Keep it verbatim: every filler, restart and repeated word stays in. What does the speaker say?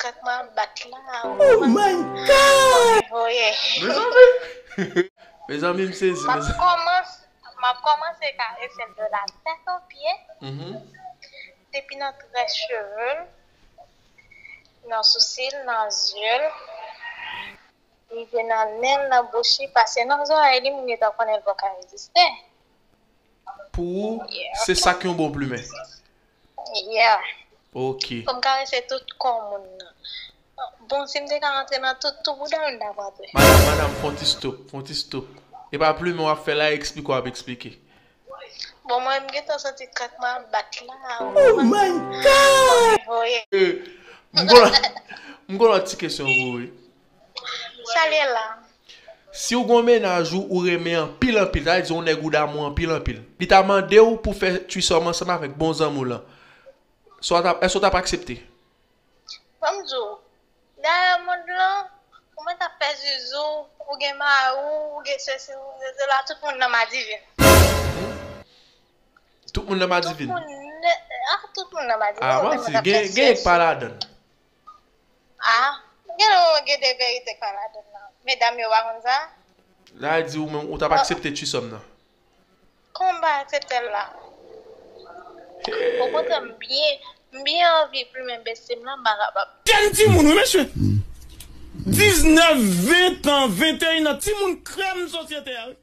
Krak mwen ap bat la. Oh my God! Voye. Mezanmi, mezanmi, m sezi. M ap kòmanse, m ap kòmanse karese l de la tèt o pye. Mhm. Depi nan très cheve l, nan sousi l, nan zye l, rive nan nen l, nan bouch li, pase nan zòrèy li, m gentan konnen l poko reziste. Pou ou, se sa k yon bon plimen. Yeah. Ok. Fò m karese tout kò moun nan. Bon, si m te ka rantre nan tout, tout bouda m, m t ap rantre. Madam, madam, fè yon ti stop, fè yon ti stop. E pa plimen w ap fè la, eksplike w ap eksplike. Bon, mwen, m gentan santi krak mwen ap bat la. Oh my God! Voye. Eh, m gon, m gon lòt ti kesyon pou ou, wi. Salye la. Si w gon mennaj ou, ou renmen anpil, anpil, sa vle di yon nèg ou damou anpil, anpil, li ta mande w pou fè trisòm ansanm avèk bon zanmi w lan, sa w t ap, èske w t ap aksepte? Ban m di w, dayè mond lan, kòman t ap fè zizou, ou gen mari w, ou gen sesi, ou gen sela, tout moun nan madivin. Tout moun nan madivin? Tout moun nan, ah, tout moun nan madivin. Ah, manti, gen, gen k pa ladann. Ah, gen, gen de verite k pa ladann nan. Medam yo pa konn sa? La di ou menm, ou t ap aksepte trisòm nan? Kòman m pa aksepte l la? Okontrè, m byen, m byen anvi plimen besti m lan, m pa kapab. Jèn timoun, wi, mesye. Diznèf, ven an, venteyen an, timoun krèm sosyete a, wi.